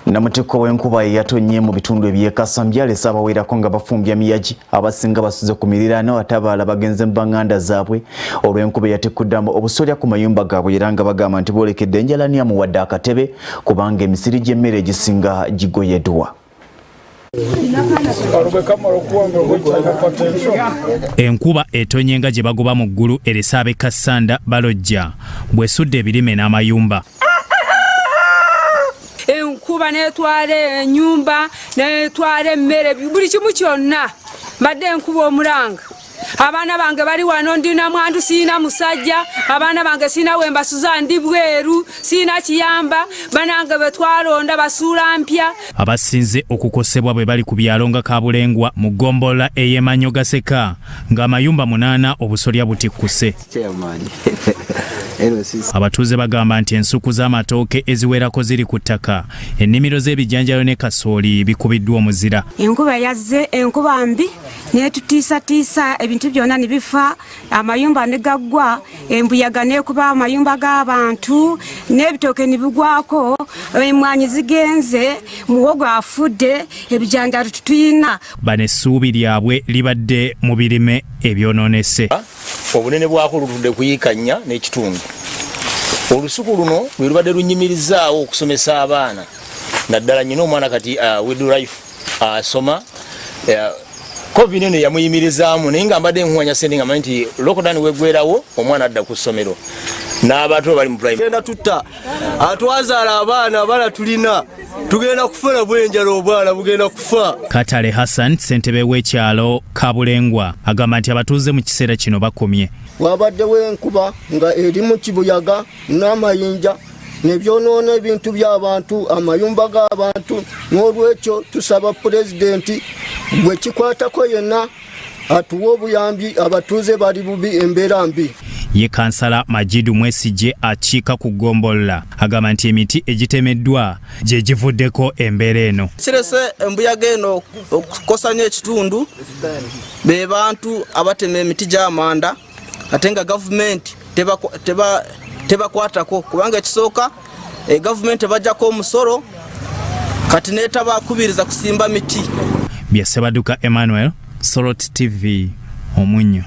Namutikko w'enkuba eyatonnye mu bitundu eby'e Kasambya alese abawerako nga bafumbya miyagi. Abasinga basuze ku miriraano ate abalala bagenze mu banganda zaabwe olw'enkuba eyatikkudde obusolya ku mayumba gaabwe era nga bagamba nti boolekedde enjala ni amuwadde akatebe kubanga emisiri gy'emmere egisinga gigoyeddwa. Enkuba etonye nga gye bagoba mu ggulu erese ab'e Kassanda balojja bw'esudde ebirime n'amayumba. Enkuba netwala enyumba, netwala emmere, buli kimu kyonna. Mbadde enkuba omulanga, abaana bange bali wano, ndina mwandu, siina musajja, abaana bange siina wembasuza, ndi bweru, siina kiyamba. Banange betwalonda basuula mpya. Abasinze okukosebwa bwe bali ku byalo nga Kabulengwa mu ggombolola ey'emanyo gaseka ng'amayumba 8 obusolya butikkuse. Abatuuze bagamba nti ensuku z'amatooke eziwerako ziri ku ttaka, ennimiro z'ebijanjalo ne kasooli bikubiddwa omuzira. Enkuba yazze, enkuba mbi, netutiisatiisa, ebintu byonna ne bifa, amayumba ne gaggwa, embuyaga nekuba amayumba g'abantu n'ebitooke ne bigwako, emwanyi zigenze, muwogo afudde, ebijanjalo tetuyina. Bano essuubi lyabwe libadde mu birime ebyonoonese. Obunene bwako lutudde ku yiika 4.5. Olusuku luno lwe lubadde lunyimirizaawo okusomesa abaana, naddala nyina omwana kati midwife asoma. COVID eno yamuyimirizaamu, naye nga mbadde nkuwanya sente nga manyi nti lockdown wegwerawo omwana adda ku ssomero n'abato bali mu primary. Genda tutta atwazaala abaana, abaana tulina, tugenda kufuna bwenjala, obwana bugenda kufa. Katale Hassan, ssentebe w'ekyalo Kabulengwa, agamba nti abatuuze mu kiseera kino bakomye. Wabaddewo enkuba nga erimu kibuyaga n'amayinja nebyonoona ebintu by'abantu, amayumba g'abantu. N'olwekyo tusaba pulezidenti gwe kikwatako yenna atuwe obuyambi, abatuuze bali bubi, embeera mbi. Ye kansala Majidu Mwesigye akiika ku ggombolola agamba nti emiti egitemeddwa gye givuddeko embeera eno. Kirese embuyaga eno okukosa nnyo ekitundu be bantu abatema emiti gy'amanda, ate nga gavumenti tebakwatako, kubanga ekisooka gavumenti ebajjako omusolo, kati netabakubiriza kusimba miti. Bya Sebaduka Emmanuel, Soroti TV, Omunnyo.